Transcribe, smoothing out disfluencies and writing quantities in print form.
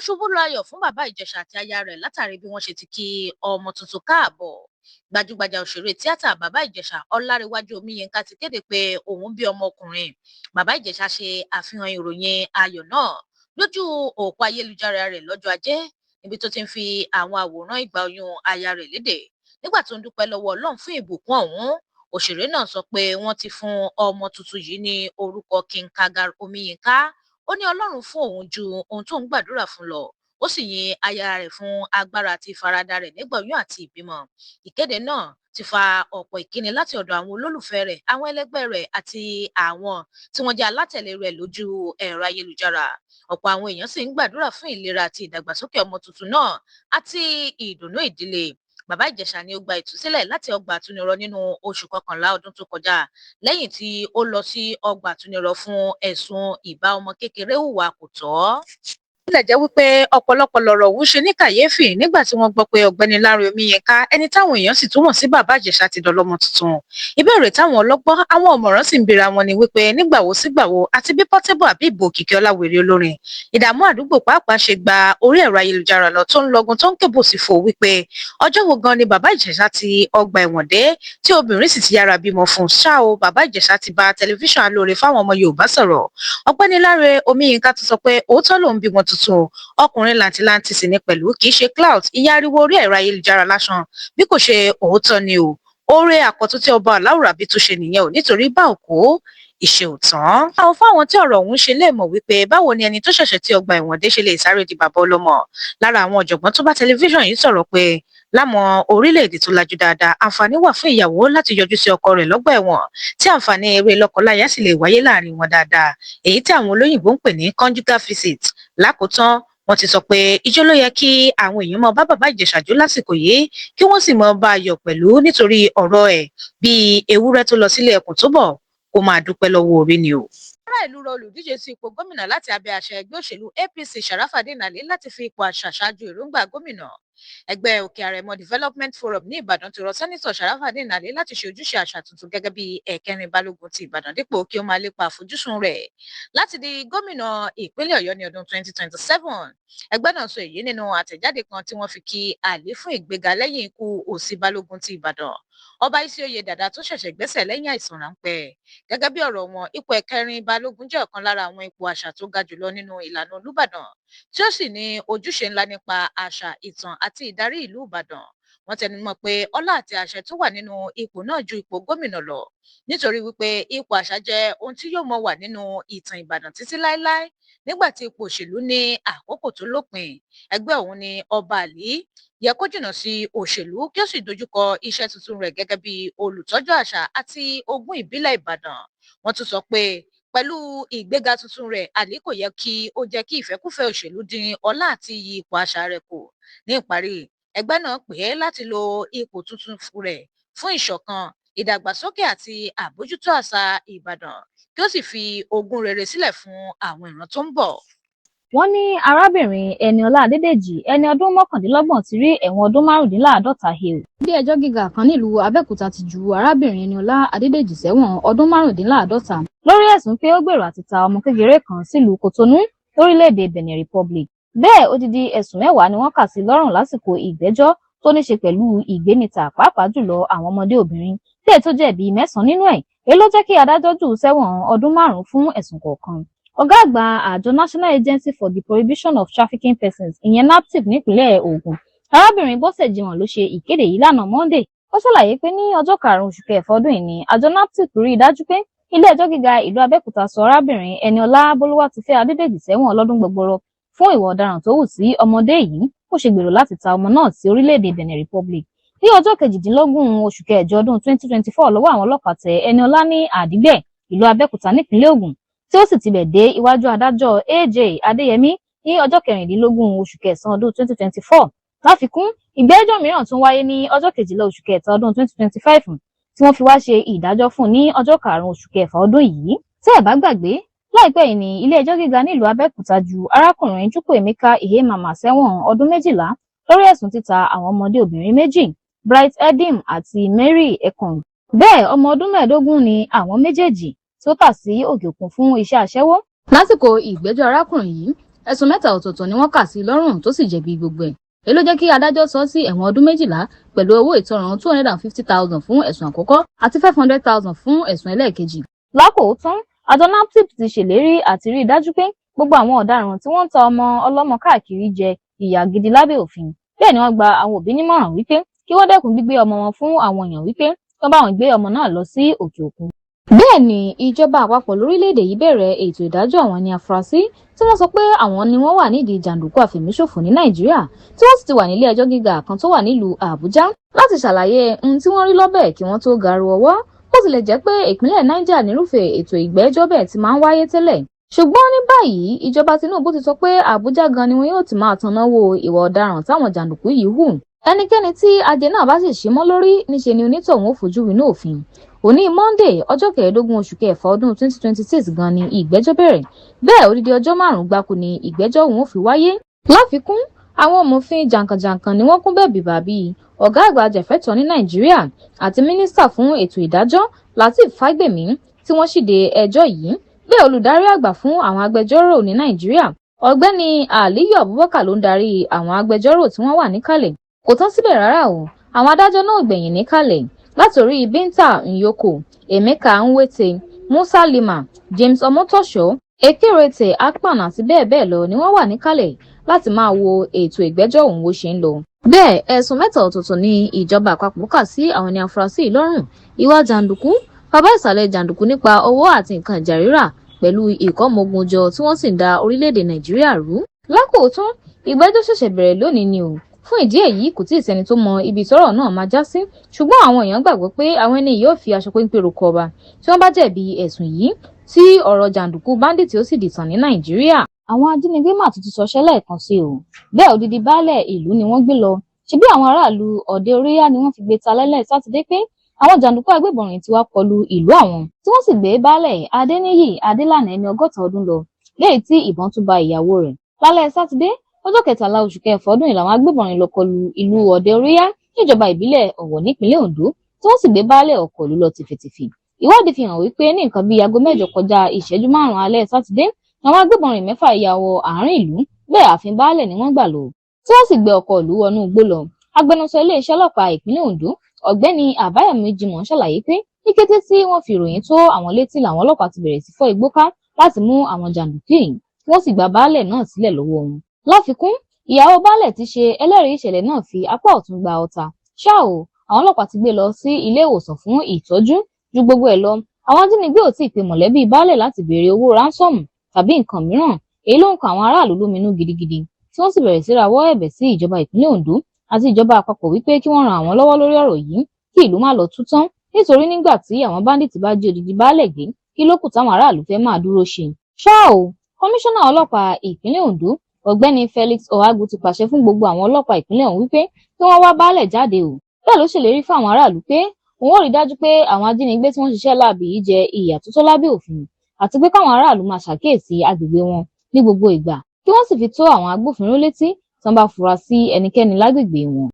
Ṣubú layọ̀ fún Bàbá Ìjẹ̀ṣà àti aya rẹ̀ látàrí bí wọ́n ṣe ti kí ọmọ tuntun káàbọ̀. Gbajúgbajà òṣèré tíátà Bàbá Ìjẹ̀ṣà, Ọlárẹ̀wájú Omiyinka, ti kéde pé òun bí ọmọkùnrin. Bàbá Ìjẹ̀ṣà ṣe àfihàn ìròyìn ayọ̀ náà lójú òpó ayélujára rẹ̀ lọ́jọ́ Ajé, níbi tó ti ń fi àwọn àwòrán ìgbà oyún aya rẹ̀ léde. Nígbà tó ń dúpẹ́ lọ́wọ́ Ọlọ́run fún ìbùkún ọ̀hún, òṣèré náà sọ pé wọ́n ti fún ọmọ tuntun yìí ní orúkọ King Kagar Omiyinka. Ó ní Ọlọ́run fún òun ju ohun tó ń gbàdúrà fún lọ, ó sì yin aya rẹ̀ fún agbára àti ìfaradà rẹ̀ nígbà oyún àti ìbímọ. Ìkéde náà ti fa ọ̀pọ̀ ìkíni láti ọ̀dọ̀ àwọn olólùfẹ́ rẹ̀, àwọn ẹlẹgbẹ́ rẹ̀ àti àwọn tí wọ́n jẹ́ alátẹ̀lé rẹ̀ lójú ẹ̀rọ ayélujára. Ọ̀pọ̀ àwọn èèyàn sì ń gbàdúrà fún ìlera àti ìdàgbàsókè ọmọ tuntun náà àti ìdùnnú ìdílé. Bàbá Ìjẹ̀ṣà ni ó gba ìtúsílẹ̀ láti ọgbà àtúnirọ nínú oṣù kọkànlá ọdún tó kọjá, lẹ́yìn tí ó lọ sí ọgbà àtúnirọ fún ẹ̀sùn ìbá ọmọ kékeré hùwà kò tọ́. Tilẹ̀ jẹ́ wípé ọ̀pọ̀lọpọ̀ lọ̀rọ̀ ọ̀hún ṣe ní kàyéfì nígbà tí wọ́n gbọ́ pé Ọ̀gbẹ́ni Lanre Omiyinka, ẹni táwọn èèyàn sì túmọ̀ sí Bàbá Ìjẹ̀ṣà, ti dọlọ́mọ tuntun. Ìbéèrè táwọn ọlọ́gbọ́n, àwọn ọ̀mọ̀ràn sì ń bira wọn ni wípé nígbà wo sígbà wo, àti bí Portable àbí ìbò Òkìkí Ọláwèrè olórin ìdààmú àdúgbò pàápàá ṣe gba orí ẹ̀rọ ayélujára lọ, tó ń lọgun, tó ń kébò sí fò wípé ọjọ́ wo gan ni Bàbá Ìjẹ̀ṣà ti ọgbà ẹ̀wọ̀n dé tí obìnrin sì ti yára bímọ fún un ṣá o. Bàbá Ìjẹ̀ṣà ti bá tẹlifíṣàn Alóore fáwọn ọmọ Yorùbá sọ̀rọ̀. Ọ̀gbẹ́ni Lanre Omiyinka tó sọ pé òótọ́ lòun bímọ tuntun o, ọkùnrin làǹtìlanti sì ní pẹ̀lú. Kì í ṣe clout, ìyẹn ariwo orí ẹ̀rọ ayélujára lásán, bí kò ṣe òótọ́ ni o. Oore àkọ́tún tí ọba aláwùrábí tún ṣe nìyẹn o, nítorí bá òkú ìṣe ò tán. Àwọn fáwọn tí ọ̀rọ̀ ọ̀hún ṣe lè mọ̀ wípé báwo ni ẹni tó ṣẹ̀ṣẹ̀ tí ọgbà ẹ̀wọ̀n dé ṣe lè sáré di bàbá ọlọ́mọ. Lára àwọn ọ̀jọ̀gbọ́n tó bá tẹlifíṣàn yìí sọ̀rọ̀ pé láwọn orílẹ̀-èdè tó lajú dáadáa, àǹfààní wà fún ìyàwó láti yọjú sí ọkọ rẹ̀ lọ́gbà ẹ̀wọ̀n, tí àǹfààní eré lọ́kọláya sì lè wáyé láàrin wọn dáadáa, èyí tí àwọn olóyìnbó ń pè ní conjugal visit. Lákòótán, wọ́n ti sọ pé ijó ló yẹ kí àwọn èèyàn máa bá Bàbá Ìjẹ̀ṣà jó lásìkò yìí, kí wọ́n sì máa bá a yọ̀ pẹ̀lú, nítorí ọ̀rọ̀ ẹ̀ bíi ewúrẹ́ tó lọ sílé ẹkùn tó bọ̀, kó máa dúpẹ́ lọ́wọ́ orí ni o. Ará ìlú rọ olùdíje sí ipò gómìnà láti abẹ́ àṣẹ ẹgbẹ́ òṣèlú APC, Sharafadeen Ali, láti fi ipò àṣà ṣáájú èròǹgbà gómìnà. Ẹgbẹ́ Òkè Àrẹ̀mọ Development Forum ní Ìbàdàn ti rọ Senator Sharafadeen Ali láti ṣe ojúṣe àṣà tuntun gẹ́gẹ́ bí ẹ̀kẹrin balógun ti Ìbàdàn, dípò kí ó máa lépa àfojúsùn rẹ̀ láti di gómìnà ìpínlẹ̀ Ọ̀yọ́ ní ọdún 2027. Ẹgbẹ́ náà sọ èyí nínú àtẹ̀jáde kan tí wọ́n fi kí Ali fún ìgbéga lẹ́yìn ikú òsì balógun ti Ìbàdàn, Ọba Isioye Dàda, tó ṣẹ̀ṣẹ̀ gbẹ́sẹ̀ lẹ́yìn àìsàn ráńpẹ́. Gẹ́gẹ́ bí ọ̀rọ̀ wọn, ipò ẹ̀kẹrin balógun jẹ́ ọ̀kan lára àwọn ipò àṣà tó ga jùlọ nínú ìlànà Olúbàdàn, tí ó sì ní ojúṣe ńlá nípa àṣà, ìtàn àti ìdarí ìlú Ìbàdàn. Wọ́n tẹnumọ́ pé ọlá àti àṣẹ tó wà nínú ipò náà ju ipò gómìnà lọ, nítorí wípé ipò àṣà jẹ́ ohun tí yóò mọ wà nínú ìtàn Ìbàdàn títí láéláé, nígbà tí ipò òṣèlú ní àkókò tó lópin. Ẹgbẹ́ ọ̀hún ní Ọba Àlí yẹ kó jìnnà sí òṣèlú, kí ó sì dojúkọ iṣẹ́ tuntun rẹ̀ gẹ́gẹ́ bí olùtọ́jú àṣà àti ogún ìbílẹ̀ Ìbàdàn. Wọ́n tún sọ pé pẹ̀lú ìgbéga tuntun rẹ̀, Àlí kò yẹ kí ó jẹ́ kí ìfẹ́kúfẹ̀ẹ́ òṣèlú dín ọlá àti iyì ipò àṣà rẹ̀ kù. Ní ìparí, ẹgbẹ́ náà pè é láti lo ipò tuntun rẹ̀ fún ìṣọ̀kan, ìdàgbàsókè àti àbójútó àṣà Ìbàdàn, kí ó sì fi ogún rere sílẹ̀ fún àwọn ìran tó ń bọ̀. Wọ́n ní arábìnrin Eniola Adédèjì, ẹni ọdún 29, ti rí ẹ̀wọ̀n ọdún 45 he. Ilé-ẹjọ́ gíga kan nílùú Abẹ́òkúta ti ju arábìnrin Eniola Adédèjì sẹ́wọ̀n ọdún 35 lórí ẹ̀sùn pé ó gbèrò àti ta ọmọ kékeré kan sílùú Kòtónú lórílẹ̀-èdè Benin Republic. Bẹ́ẹ̀, odidi ẹ̀sùn 10 ni wọ́n kà sí lọ́rùn lásìkò ìgbẹ́jọ́ tó ní ṣe pẹ̀lú ìgbénità, pàápàá jùlọ àwọn ọmọdé obìnrin, tí èyí tó jẹ̀bi mẹ́sàn-án nínú ẹ̀, èyí ló jẹ́ kí adájọ́ jù ú sẹ́wọ̀n ọdún 5 fún ẹ̀sùn kọ̀ọ̀kan. Ọ̀gá àgbà àjọ National Agency for the Prohibition of Trafficking Persons, ìyẹn NAPTIP, nípìnlẹ̀ Ògùn, arábìnrin Bọ́sẹ̀ Jimoh, ló ṣe ìkéde yìí lánàá Monday. Ó ṣàlàyé pé ní ọjọ́ 5 oṣù kẹfà ọdún yìí ni àjọ NAPTIP rí i dájú pé ilé-ẹjọ́ gíga ìlú Abẹ́òkúta sọ arábìnrin Eniola Bólúwátifẹ́ Adédèjì sẹ́wọ̀n ọlọ́dún gbọgbọrọ fún ìwà ọ̀daràn tó hù sí ọmọdé yìí, bó ṣe gbèrò láti ta ọmọ náà sí orílẹ̀-èdè Benin Republic. Ní ọjọ́ 18 oṣù kẹjọ ọdún 2024 lọ́wọ́ àwọn ọlọ́pàá tẹ Eniola ní Àdìgbẹ́, ìlú Abẹ́òkúta, nípìnlẹ̀ Ògùn, tí ó sì tibẹ̀ dé iwájú adájọ́ AJ Adéyẹmí ní ọjọ́ 16 oṣù kẹsàn-án ọdún 2024. Láfikún, ìgbẹ́jọ́ mìíràn tún wáyé ní ọjọ́ 12 oṣù kẹta ọdún 2025, tí wọ́n fi wá ṣe ìdájọ́ fún un ní ọjọ́ 5 oṣù kẹfà ọdún yìí. Tẹ́ ẹ̀ bá gbàgbé, láìpẹ́ yìí ní ilé-ẹjọ́ gíga nílùú Abẹ́òkúta ju arákùnrin Chukwuemeka Ihemama sẹ́wọ̀n ọdún 12 lórí ẹ̀sùn títa àwọn ọmọdé obìnrin méjì, Bright Edim àti Mary Ekong. Bẹ́ẹ̀, ọmọ ọdún 15 ni àwọn méjèèjì tó tà sí òkè òkun fún iṣẹ́ aṣẹ́wó. Lásìkò ìgbẹ́jọ́ arákùnrin yìí, Ẹ̀sùn mẹ́ta ọ̀tọ̀ọ̀tọ̀ ni wọ́n kà sí i lọ́rùn tó sì jẹ̀bi gbogbo ẹ̀. Èyí ló jẹ́ kí adájọ́ sọ ọ́ sí ẹ̀wọ̀n ọdún 12 pẹ̀lú owó ìtanràn 250,000 fún ẹ̀sùn àkọ́kọ́ àti 500,000 fún ẹ̀sùn ẹlẹ́ẹ̀kejì. Lákòótán, àjọ NAPTIP ti ṣèlérí àti rí i dájú pé gbogbo àwọn ọ̀daràn tí wọ́n ń ta ọmọ ọlọ́mọ káàkiri jẹ ìyà gidi lábẹ́ òfin. Bẹ́ẹ̀ ni wọ́n gba àwọn òbí nímọ̀ràn wípé kí wọ́n dẹ́kun gbígbé ọmọ wọn fún àwọn èèyàn wípé kí wọ́n bá wọn gbé ọmọ náà lọ sí òkè òkun. Bẹ́ẹ̀ ni ìjọba àpapọ̀ lórílẹ̀‐èdè yìí bẹ̀rẹ̀ ètò ìdájọ́ àwọn ẹni afurasí tí wọ́n sọ pé àwọn ni wọ́n wà nídìí jàǹdùkú àfẹ̀míṣòfò ní Nàìjíríà, tí wọ́n sì ti wà nílé ẹjọ́ gíga kan tó wà nílùú Àbújá láti ṣàlàyé ohun tí wọ́n rí lọ́bẹ̀ kí wọ́n tó garu ọwọ́. Bó tilẹ̀ jẹ́ pé ìpínlẹ̀ Niger nírúfẹ́ ètò ìgbẹ́jọ́ bẹ́ẹ̀ ti máa ń wáyé tẹ́lẹ̀, ṣùgbọ́n ní báyìí, ìjọba Tinubu ti sọ pé Àbújá gan ni wọn yóò ti máa tanná wo ìwà ọ̀daràn táwọn jàǹdùkú yìí hù. Ẹnikẹ́ni tí ajé náà bá sì ṣí mọ́ lórí, níṣe ni onítọ̀hún ó fojú winá òfin. Òní Monday, ọjọ́ 15 oṣù kẹfà ọdún 2026 gan ni ìgbẹ́jọ́ bẹ̀rẹ̀. Bẹ́ẹ̀, odidi ọjọ́ 5 gbáko ni ìgbẹ́jọ́ òun ó fi wáyé. Láfikún, àwọn amòfin jàǹkànjàǹkàn ni wọ́n kún bẹ́ẹ̀ bíbà, bíi ọ̀gá àgbà ajàfẹ́tọ̀ọ́ ní Nàìjíríà àti mínísítà fún ètò ìdájọ́ Lateef Fagbemi tí wọ́n ṣíde ẹjọ́ yìí. Bẹ́ẹ̀, olùdarí àgbà fún àwọn agbẹjọ́rò ní Nàìjíríà, Ọ̀gbẹ́ni Aliyu Abubakar, ló ń darí àwọn agbẹjọ́rò tí wọ́n wà níkàlẹ̀. Kò tán síbẹ̀ rárá o, àwọn adájọ́ náà gbẹ̀yìn níkàlẹ̀, látòrí Binta Nyako, Emeka Nwite, Musa Lima, James Omotosho, Ekerete Akpan àti bẹ́ẹ̀ bẹ́ẹ̀ lọ ni wọ́n wà níkàlẹ̀ láti máa wo ètò ìgbẹ́jọ́ ọ̀hún bó ṣe ń lọ. Bẹ́ẹ̀, ẹ̀sùn mẹ́ta ọ̀tọ̀ọ̀tọ̀ ni ìjọba àpapọ̀ kà sí àwọn ẹni afurasí yìí lọ́rùn: ìwà jàǹdùkú, bàbá ìsàlẹ̀ jàǹdùkú nípa owó àti nǹkan ìjà rírà, pẹ̀lú ìkọ́mọogun jọ tí wọ́n sì ń da orílẹ̀-èdè Nàìjíríà rú. Lákòótán, ìgbẹ́jọ́ ṣẹ̀ṣẹ̀ bẹ̀rẹ̀ lónìí ni o. Fún ìdí èyí, kò tíì sẹ́ni tó mọ ibi tọ́rọ̀ náà máa já sí, ṣùgbọ́n àwọn èèyàn gbàgbọ́ pé àwọn ẹni yìí yóò fi aṣọ péńpé roko ọba tí wọ́n bá jẹ̀bi ẹ̀sùn yìí, tí ọ̀rọ̀ jàǹdùkú bandit ó sì dìtàn ní Nàìjíríà. Àwọn ajínigbé mà tún ti ṣọṣẹ́ lẹ́ẹ̀kan sí o. Bẹ́ẹ̀, odidi baálé ìlú ni wọ́n gbé lọ. Ṣebí àwọn aráàlú Òde Oríyá ni wọ́n figbe ta lálẹ́ Sátidé pé àwọn jàǹdùkú agbébọn ti wá kọlu ìlú àwọn, tí wọ́n sì gbé Baálé Adéníyì Adélànà, ẹni 60 ọdún lọ, léyìí tí ìbọn tún bá ìyàwó rẹ̀. Lálẹ́ Sátidé, ọjọ́ 13 oṣù kẹfà ọdún yìí, làwọn agbébọn lọ kọlu ìlú Òde Oríyá níjọba ìbílẹ̀ Ọ̀wọ̀ nípínlẹ̀ Ondo, tí wọ́n sì gbé baálé ọkọ̀ ìlú lọ tìfetìfè. Ìwádìí fi hàn wípé ní nǹkan bíi aago 8 kọjá ìṣẹ́jú 5 alẹ́ Sátidé, àwọn agbébọn rìn mẹ́fà ya wọ àárín ìlú. Bẹ́ẹ̀, ààfin baálẹ̀ ni wọ́n gbà lọ, tí wọ́n sì gbé ọkọ̀ ìlú wọnú igbó lọ. Agbẹnusọ iléeṣẹ́ ọlọ́pàá ìpínlẹ̀ Ondo, Ọ̀gbẹ́ni Àbáyọ̀mí Jimoh, ṣàlàyé pé ní kété tí wọ́n fi ìròyìn tó àwọn létí làwọn ọlọ́pàá ti bẹ̀rẹ̀ sí fọ́ igbó ká láti mú àwọn jàǹdùkú yìí, kí wọ́n sì gba baálẹ̀ náà sílẹ̀ lọ́wọ́ wọn. Láfikún, ìyàwó baálẹ̀ tí ṣe ẹlẹ́rìí ìṣẹ̀lẹ̀ náà fi apá ọ̀tún gba ọta. Ṣá o, àwọn ọlọ́pàá ti gbé lọ sí ilé ìwòsàn fún ìtọ́jú. Ju gbogbo ẹ̀ lọ, àwọn ajínigbé ò tí ì pe mọ̀lẹ́bí baálẹ̀ láti béèrè owó ransom tàbí nǹkan mìíràn. Èyí ló ń kan àwọn aráàlú lóminú gidigidi, tí wọ́n sì bẹ̀rẹ̀ sí rawọ́ ẹ̀bẹ̀ sí ìjọba ìpínlẹ̀ Ondo àti ìjọba àpapọ̀ wípé kí wọ́n ran àwọn lọ́wọ́ lórí ọ̀rọ̀ yìí, kí ìlú má lọ tú tán, nítorí nígbà tí àwọn bandit bá jí odidi baálẹ̀ gbé, kí ló kù táwọn aráàlú fẹ́ máa dúró ṣe? Ṣá o, kọmíṣánná ọlọ́pàá ìpínlẹ̀ Ondo, Ọ̀gbẹ́ni Felix Ohagu, ti pàṣẹ fún gbogbo àwọn ọlọ́pàá ìpínlẹ̀ ọ̀hún wípé kí wọ́n wá baálẹ̀ jáde o. Bẹ́ẹ̀ ló ṣèlérí fún àwọn aráàlú pé òun ó rí dájú pé àwọn ajínigbé tí wọ́n ṣiṣẹ́ láabi yìí jẹ ìyà tó tọ́ lábẹ́ òfin, àti pé káwọn aráàlú máa ṣàkíyèsí agbègbè wọn ní gbogbo ìgbà, kí wọ́n sì fi tó àwọn agbófinró létí tí wọ́n bá fura sí ẹnikẹ́ni lágbègbè wọn.